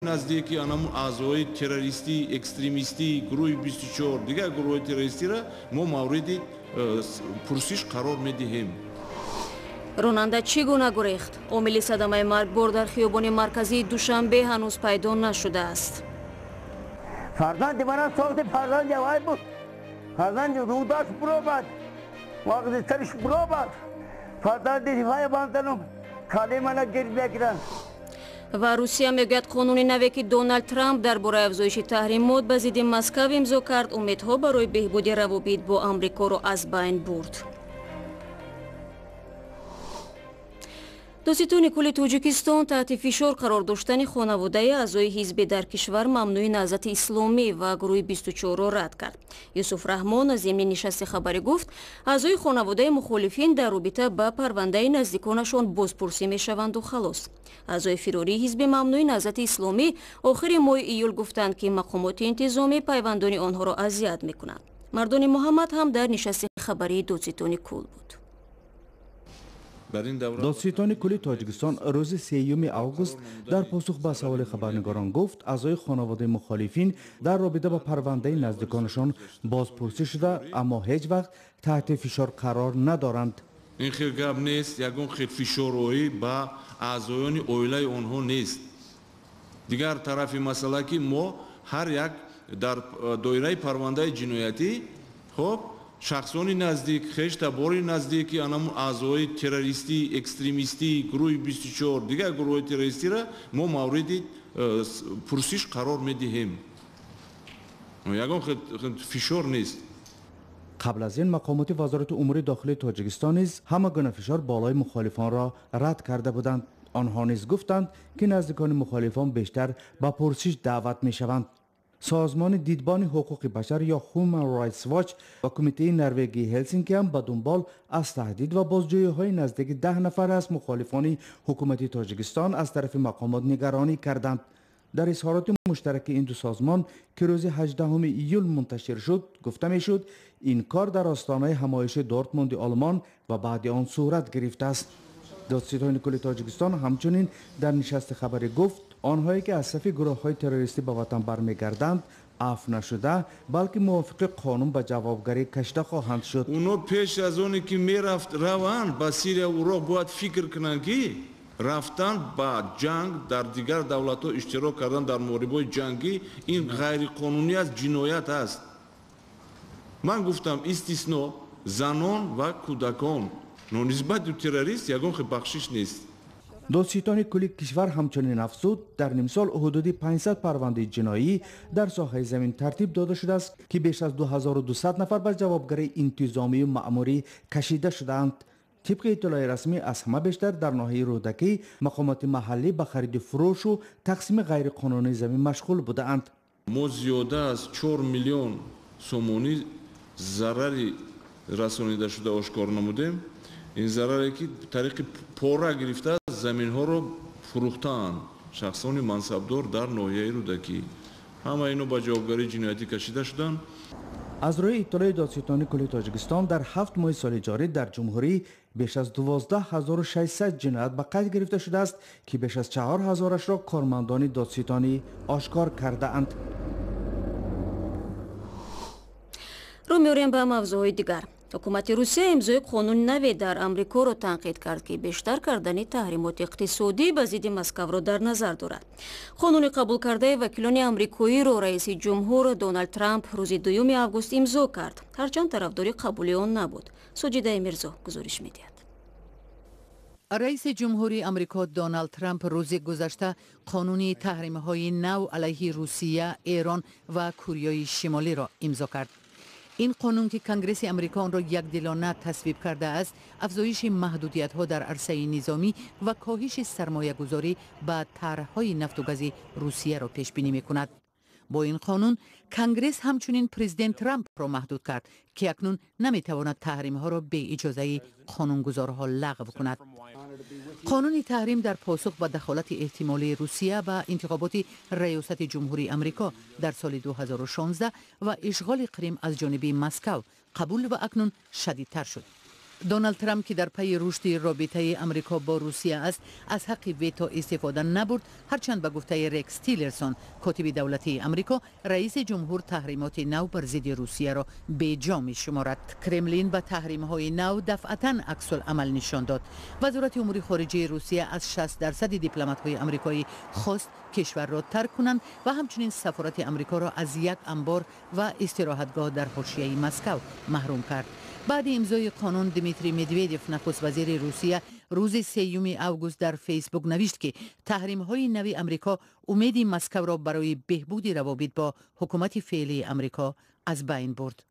Наздики анамун аъзои террористӣ, экстремистӣ, гурӯҳи 24, дигар гурӯҳи террористиро мо мавриди пурсиш қарор медиҳем. Ронанда чӣ гуна гурехт? Омили садамаи маргбор дар хиёбони марказии Душанбе ҳанӯз пайдо нашудааст. Фарзанди манам соати фарзанди аввал буд. Фарзанди рӯдаш буромад, мағзи сариш буромад. Фарзанди рифаи банданум кале мана гирд мегиранд. Ва Русия мегӯяд, қонуни наве, ки Доналд Трамп дар бораи афзоиши таҳримот ба зидди Москав имзо кард, умедҳо барои беҳбуди равобит бо Амрикоро аз байн бурд. Додситони кулли Тоҷикистон таҳти фишор қарор доштани хонаводаи аъзои ҳизби дар кишвар мамнӯи Наҳзати Исломӣ ва гурӯҳи 24-ро рад кард. Юсуф Раҳмон зимни нишасти хабарӣ гуфт, аъзои хонаводаи мухолифин дар робита ба парвандаи наздиконашон бозпурсӣ мешаванду халос. Аъзои фирории ҳизби мамнӯи Наҳзати Исломӣ охири моҳи июл гуфтанд, ки мақомоти интизомӣ пайвандони онҳоро азият мекунанд. Мардони Муҳаммад ҳам дар нишасти хабарии додситони кул буд. Додситони кулли Тоҷикистон рӯзи 3 август дар посух ба саволи хабарнигорон гуфт, аъзои хонаводаи мухолифин дар робита ба парвандаи наздиконашон бозпурсӣ шуда, аммо ҳеҷ вақт таҳти фишор қарор надоранд. Ин хел гап нест, ягон хел фишорҳоӣ ба аъзоёни оилаи онҳо нест. Дигар тарафи масъала, ки мо ҳар як дар доираи парвандаи ҷиноятӣ, хоб, шахсони наздик, хештабори наздики анамун аъзои террористӣ, экстремистӣ, гурӯҳи 24, дигар гурӯҳи террористиро мо мавриди пурсиш қарор медиҳем. Ягон фишор нест. Қабл аз ин мақомоти Вазорати умури дохилии Тоҷикистон низ ҳама гуна фишор болои мухолифонро рад карда буданд. Онҳо низ гуфтанд, ки наздикони мухолифон бештар ба пурсиш даъват мешаванд. Созмони Дидбони ҳуқуқи башар ё Human Rights Watch ва Кумитаи Норвегии Ҳелсинки ҳам ба дунбол аз таҳдид ва бозҷӯиҳои наздики 10 нафар аз мухолифони ҳукумати Тоҷикистон аз тарафи мақомот нигаронӣ карданд. Дар изҳороти муштараки ин ду созмон, ки рӯзи 18 июл мунташир шуд, гуфта мешуд, ин кор дар остонаи ҳамоиши Дортмунди Олмон ва баъди он сурат гирифтааст. Додситони кулли Тоҷикистон ҳамчунин дар нишасти хабарӣ гуфт, онҳое ки аз сафи гурӯҳҳои террористӣ ба ватан бармегарданд, афв нашуда, балки мувофиқи қонун ба ҷавобгарӣ кашида хоҳанд шуд. Оно пеш аз оне ки мерафт раванд ба Сирия, Ироқ, бояд фикр кунанд, ки рафтан ба ҷанг, дар дигар давлатҳо иштирок кардан дар муҳорибаҳои ҷангӣ, ин ғайриқонунӣ аст, ҷиноят аст. Ман гуфтам, истисно занон ва кӯдакон, но нисбати террорист ягон хел бахшиш нест. Додситони кулли кишвар ҳамчунин афзуд, дар нимсол ҳудуди 500 парвандаи ҷиноӣ дар соҳаи замин тартиб дода шудааст, ки беш аз 2200 нафар ба ҷавобгарии интизомию маъмурӣ кашида шудаанд. Тибқи иттилои расмӣ, аз ҳама бештар дар ноҳияи Рӯдакӣ мақомоти маҳаллӣ ба хариди фурӯшу тақсими ғайриқонунии замин машғул будаанд. Мо зиёда аз 4 миллион сомонӣ зарари расонидашуда ошкор намудем. Ин зараре, ки тариқи пора гирифта заминҳоро фурӯхтаанд шахсони мансабдор дар ноҳияи Рӯдакӣ. Ҳама ино ба ҷавобгарии ҷиноятӣ кашида шуданд. Аз рӯи иттилои Додситони кулли Тоҷикистон, дар 7 моҳи соли ҷорӣ дар ҷумҳурӣ беш аз 12 600 ҷиноят ба қайд гирифта шудааст, ки беш аз 4000-ашро кормандони додситонӣ ошкор кардаанд. Рӯ меорем ба мавзӯъҳои дигар. Ҳукумати Русия имзои қонуни наве дар Амрикоро танқид кард, ки бештар кардани таҳримоти иқтисодӣ ба зидди Москавро дар назар дорад. Қонуни қабулкардаи вакилони амрикоиро раиси ҷумҳур Доналд Трамп рӯзи 2 август имзо кард, ҳарчанд тарафдори қабули он набуд. Соҷидаи Мирзо гузориш медиҳад. Раиси ҷумҳурии Амрико Доналд Трамп рӯзи гузашта қонуни таҳримҳои нав алайҳи Русия, Эрон ва Кӯрияи Шимолиро имзо кард. Ин қонун, ки Конгресси Амрико онро якдилона тасвиб кардааст, афзоиши маҳдудиятҳо дар арсаи низомӣ ва коҳиши сармоягузорӣ ба тарҳҳои нафту гази Русияро пешбинӣ мекунад. Бо ин қонун Конгресс ҳамчунин президент Трампро маҳдуд кард, ки акнун наметавонад таҳримҳоро беиҷозаи қонунгузорҳо лағв кунад. Қонуни таҳрим дар посух ба дахолати эҳтимолии Русия ба интихоботи раёсати ҷумҳурии Амрико дар соли 2016 ва ишғоли Қрим аз ҷониби Москав қабул ва акнун шадидтар шуд. Доналд Трамп, ки дар пайи рушди робитаи Амрико бо Русия аст, аз ҳаққи вето истифода набурд, ҳарчанд ба гуфтаи Рекс Тиллерсон, котиби давлатии Амрико, раиси ҷумҳур таҳримоти нав бар зидди Русияро беҷо мешуморад. Кремлин ба таҳримҳои нав дафъатан аксулъамал нишон дод. Вазорати умури хориҷаи Русия аз 60% дипломатҳои амрикоӣ хост кишварро тарк кунанд ва ҳамчунин сафорати Амрикоро аз як анбор ва истироҳатгоҳ дар ҳошияи Москав маҳрум кард. Баъди имзои қонун Дмитрий Медведев, нахуствазири Русия, рӯзи 3 август дар Фейсбук навишт, ки таҳримҳои нави Амрико умеди Москавро барои беҳбуди равобит бо ҳукумати феълии Амрико аз байн бурд.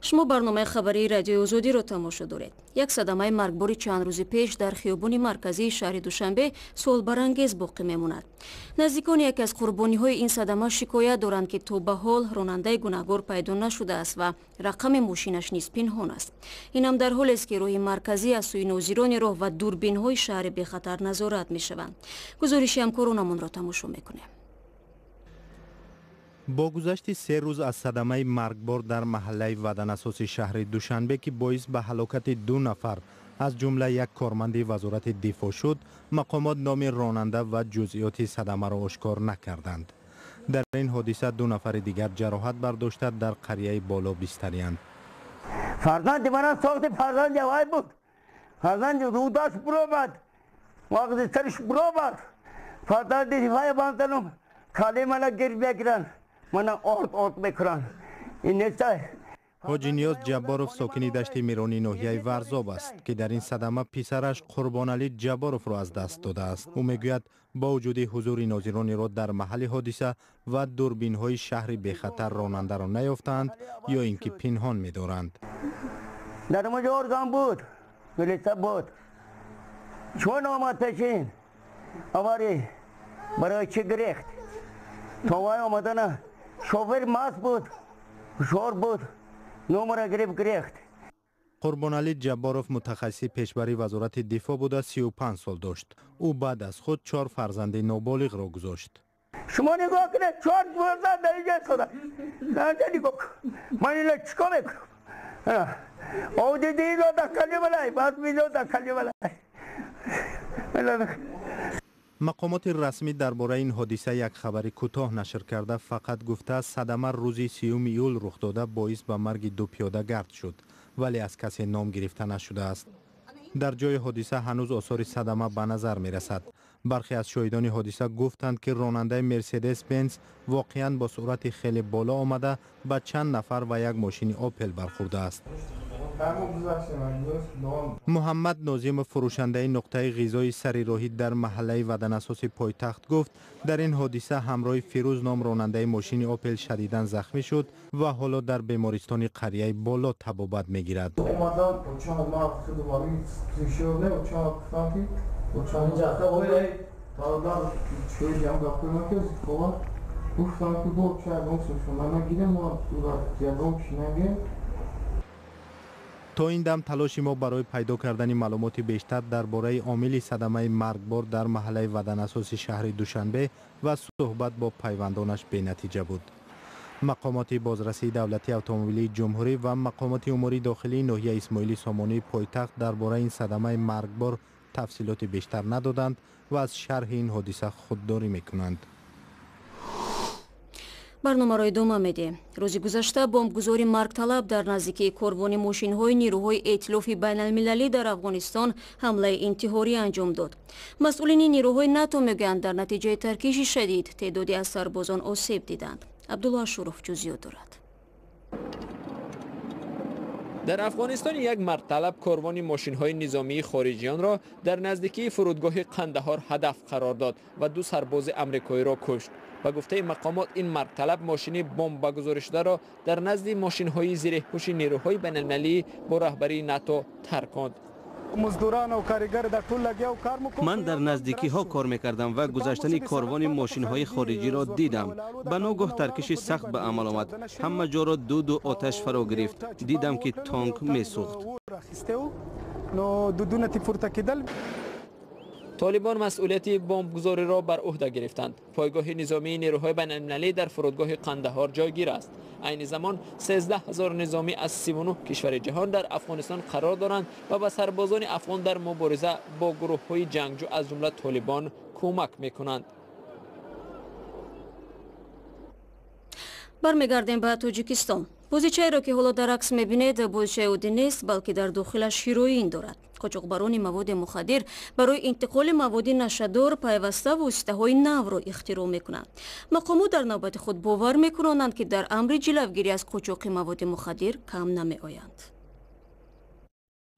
Шумо барномаи хабарии Радиои Озодиро тамошо доред. Як садамаи маргбори чанд рӯзи пеш дар хиёбони марказии шаҳри Душанбе суолбарангез боқӣ мемонад. Наздикони яке аз қурбониҳои ин садама шикоят доранд, ки то ба ҳол ронандаи гунаҳгор пайдо нашудааст ва рақами мошинаш низ пинҳон аст. Инам дар ҳолест, ки роҳи марказӣ аз сӯи нозирони роҳ ва дурбинҳои шаҳри бехатар назорат мешаванд. Гузориши ҳамкоронамонро тамошо мекунем. Бо гузашти 3 рӯз аз садамаи маргбор дар маҳаллаи Ваданасоси шаҳри Душанбе, ки боис ба ҳалокати 2 нафар аз ҷумла як корманди вазорати дифоъ шуд, мақомот номи ронанда ва ҷузъиёти садамаро ошкор накарданд. Дар ин ҳодиса 2 нафари дигар ҷароҳат бардошта дар қарияи Боло бистариянд. Фарзанди манам сохти фарзанди авай буд. Фарзанди рӯдаш буромад, мағзи сариш буромад. Фарзанди дифои бантанум кале мана гир мегиранд, мана орд орд мекунанд. Ин неста. Ҳоҷи Ниёз Ҷабборов сокини дашти Мирони ноҳияи Варзоб аст, ки дар ин садама писараш Қурбоналӣ Ҷабборовро аз даст додааст. Ӯ мегӯяд, бо вуҷуди ҳузури нозиронеро дар маҳалли ҳодиса ва дурбинҳои шаҳри бехатар ронандаро наёфтаанд ё ин ки пинҳон медоранд. Дар муҷо орган буд, милиса буд. Чун омад пешин аварӣ барои чӣ гирехт? То вай омадана шофер маст буд, ҳушёр буд, номера гирифт гирехт. Қурбоналӣ Ҷабборов мутахассиси пешбари вазорати дифоъ буда 35 сол дошт. Ӯ баъд аз худ 4 фарзанди ноболиғро гузошт. Шумо нигоҳ кунед, 4 фарзанд дар инҷа истода. Дар нигоҳ кун. Ман ина чикор мекунам? Овдиди ино дакали балай, баъд мино дакали балай. Мақомоти расмӣ дар бораи ин ҳодиса як хабари кӯтоҳ нашр карда, фақат гуфтааст, садама рӯзи 3 июл рух дода, боис ба марги 2 пиёдагард шуд, вале аз касе ном гирифта нашудааст. Дар ҷои ҳодиса ҳанӯз осори садама ба назар мерасад. Бархе аз шоҳидони ҳодиса гуфтанд, ки ронандаи Мерседес Бенз воқеан бо суръати хеле боло омада ба чанд нафар ва як мошини Опел бархӯрдааст. Муҳаммад Нозимов, фурӯшандаи нуқтаи ғизои сари роҳӣ дар маҳаллаи Ваданасоси пойтахт, гуфт, дар ин ҳодиса ҳамроҳи Фирӯз ном ронандаи мошини Опел шадидан захмӣ шуд ва ҳоло дар бемористони қарияи Боло табобат мегирад. То ин дам талоши мо барои пайдо кардани маълумоти бештар дар бораи омили садамаи маргбор дар маҳаллаи Ваданасоси шаҳри Душанбе ва суҳбат бо пайвандонаш бенатиҷа буд. Мақомоти бозрасии давлатии автомобилии ҷумҳурӣ ва мақомоти умури дохилии ноҳияи Исмоили Сомонии пойтахт дар бораи ин садамаи маргбор тафсилоти бештар надоданд ва аз шарҳи ин ҳодиса худдорӣ мекунанд. Барномаро идома медиҳем. Рӯзи гузашта бомбгузори маргталаб дар наздикии корвони мошинҳои нирӯҳои эътилофи байналмилалӣ дар Афғонистон ҳамлаи интиҳорӣ анҷом дод. Масъулини нирӯҳои НАТО мегӯянд, дар натиҷаи таркиши шадид теъдоди аз сарбозон осеб диданд. Абдулло Ашуров ҷузъиёт дорад. Дар Афғонистон як мардталаб корвони мошинҳои низомии хориҷиёнро дар наздикии фурудгоҳи Қандаҳор ҳадаф қарор дод ва ду сарбози амрикоиро кушт. Ба гуфтаи мақомот, ин мардталаб мошини бомбагузоришударо дар назди мошинҳои зиреҳпӯши нерӯҳои байналмилалӣ бо раҳбарии НАТО тарконд. Ман дар наздикиҳо кор мекардам ва гузаштани корвони мошинҳои хориҷиро дидам. Ба ногоҳ таркиши сахт ба амал омад. Ҳама ҷоро дуду оташ фаро гирифт. Дидам, ки тонк месӯхт. Толибон масъулияти бомбгузориро бар уҳда гирифтанд. Пойгоҳи низомии нерӯҳои байналмилалӣ дар фурудгоҳи Қандаҳор ҷойгир аст. Айни замон 13 ҳазор низомӣ аз 39 кишвари ҷаҳон дар Афғонистон қарор доранд ва ба сарбозони афғон дар мубориза бо гурӯҳҳои ҷангҷӯ аз ҷумла Толибон кӯмак мекунанд. Бармегардем ба Тоҷикистон. Бозичаеро, ки ҳоло дар акс мебинед, бозичаи оддӣ нест, балки дар дохилаш ҳероин дорад. Қочоқбарони маводи мухаддир барои интиқоли маводи нашъадор пайваста воситаҳои навро ихтироъ мекунанд. Мақомот дар навбати худ бовар мекунонанд, ки дар амри ҷилавгирӣ аз қочоқи маводи мухаддир кам намеоянд.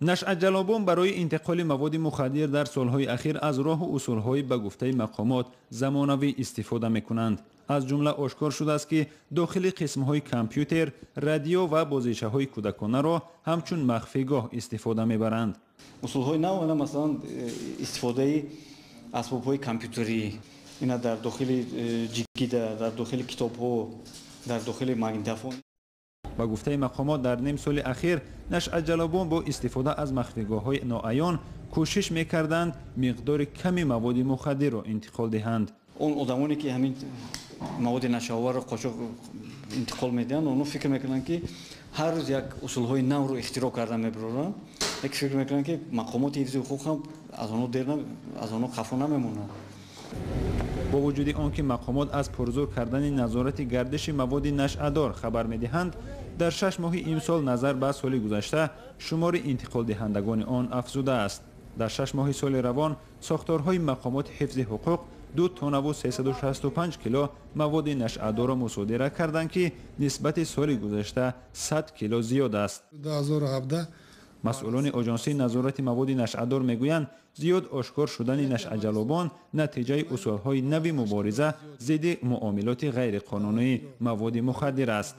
Нашъаҷалобон барои интиқоли маводи мухаддир дар солҳои ахир аз роҳу усулҳои ба гуфтаи мақомот замонавӣ истифода мекунанд. Аз ҷумла ошкор шудааст, ки дохили қисмҳои компютер, радио ва бозичаҳои кӯдаконаро ҳамчун махфигоҳ истифода мебаранд. Усулҳои нав ана масалан истифодаи асбобҳои компютерӣ, ина дар дохили ҷигида, дар дохили китобҳо, дар дохили магнитофон. Ба гуфтаи мақомот, дар ним соли ахир нашъаҷалобон бо истифода аз махфигоҳҳои ноаён кӯшиш мекарданд миқдори ками маводи мухаддирро интиқол диҳанд. Он одамоне, ки ҳамин маводи нашъаоварро қочоқ интиқол медиҳанд, онҳо фикр мекунанд, ки ҳар рӯз як усулҳои навро ихтироъ карда мебароранд. Як фикр мекунанд, ки мақомоти ҳифзи ҳуқуқ ҳам аз онҳо дер аз онҳо қафо намемонанд. Бо вуҷуди он ки мақомот аз пурзур кардани назорати гардиши маводи нашъадор хабар медиҳанд, дар 6 моҳи имсол назар ба соли гузашта шумори интиқолдиҳандагони он афзудааст. Дар 6 моҳи соли равон сохторҳои мақомоти ҳифзи ҳуқуқ 2 тоннаву 365 кило маводи нашъадорро мусодира карданд, ки нисбати соли гузашта 100 кило зиёд аст. 2017 Масъулони оҷонсии назорати маводи нашъадор мегӯянд, зиёд ошкор шудани нашъаҷалобон натиҷаи усулҳои нави мубориза зидди муомилоти ғайриқонунии маводи мухаддир аст.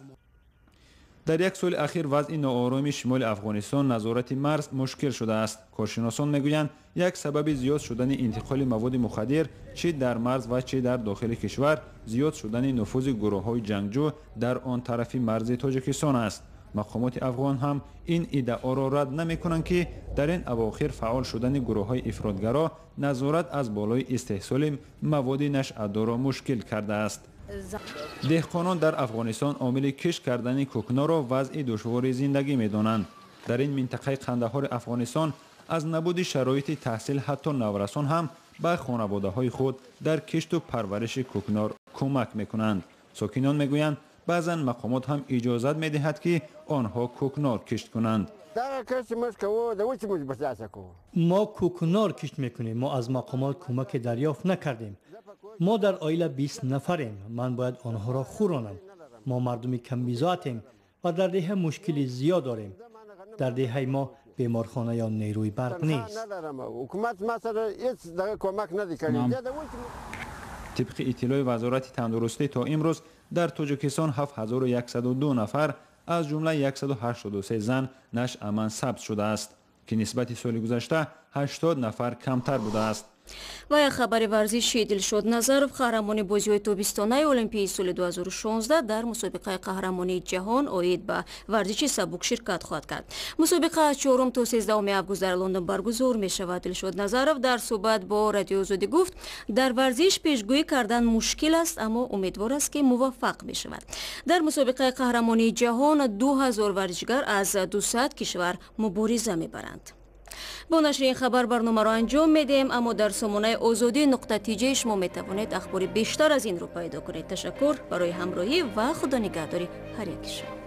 Дар як соли ахир вазъи ноороми шимоли Афғонистон назорати марз мушкил шудааст. Коршиносон мегӯянд, як сабаби зиёд шудани интиқоли маводи мухаддир чӣ дар марз ва чӣ дар дохили кишвар зиёд шудани нуфузи гурӯҳҳои ҷангҷӯ дар он тарафи марзи Тоҷикистон аст. Мақомоти афғон ҳам ин иддаоро рад намекунанд, ки дар ин авохир фаъол шудани гурӯҳҳои ифротгаро назорат аз болои истеҳсоли маводи нашъадорро мушкил кардааст. Деҳқонон дар Афғонистон омили кишт кардани кӯкнорро вазъи душвори зиндагӣ медонанд. Дар ин минтақаи Қандаҳори Афғонистон аз набуди шароити таҳсил ҳатто наврасон ҳам ба хонаводаҳои худ дар кишту парвариши кӯкнор кӯмак мекунанд. Сокинон мегӯянд, баъзан мақомот ҳам иҷозат медиҳад, ки онҳо кӯкнор кишт кунанд. Мо кӯкнор кишт мекунем. Мо аз мақомот кӯмаке дарёфт накардем. Мо дар оила 20 нафарем. Ман бояд онҳоро хӯронам. Мо мардуми камбизоатем ва дар деҳа мушкили зиёд дорем. Дар деҳаи мо беморхона ё нерӯи барқ нест. Тибқи иттилои Вазорати тандурустӣ, то имрӯз дар Тоҷикистон 7102 нафар, аз ҷумла 183 зан нашъаман сабт шудааст, ки нисбати соли гузашта 80 нафар камтар будааст. Ва як хабари варзишӣ. Дилшод Назаров, қаҳрамони бозиҳои тобистонаи Олимпии соли 2016, дар мусобиқаи қаҳрамонии ҷаҳон оид ба варзиши сабук ширкат хоҳад кард. Мусобиқа аз 4 то 13 август дар Лондон баргузор мешавад. Дилшод Назаров дар суҳбат бо Радиои Озодӣ гуфт, дар варзиш пешгӯӣ кардан мушкил аст, аммо умедвор аст, ки муваффақ мешавад. Дар мусобиқаи қаҳрамонии ҷаҳон 2000 варзишгар аз 200 кишвар мубориза мебаранд. Бо нашри ин хабар барномаро анҷом медиҳем, аммо дар сомонаи озодӣ нуқта тиҷ шумо метавонед ахбори бештар аз инро пайдо кунед. Ташаккур барои ҳамроҳӣ ва худонигаҳдори ҳар яки шумо.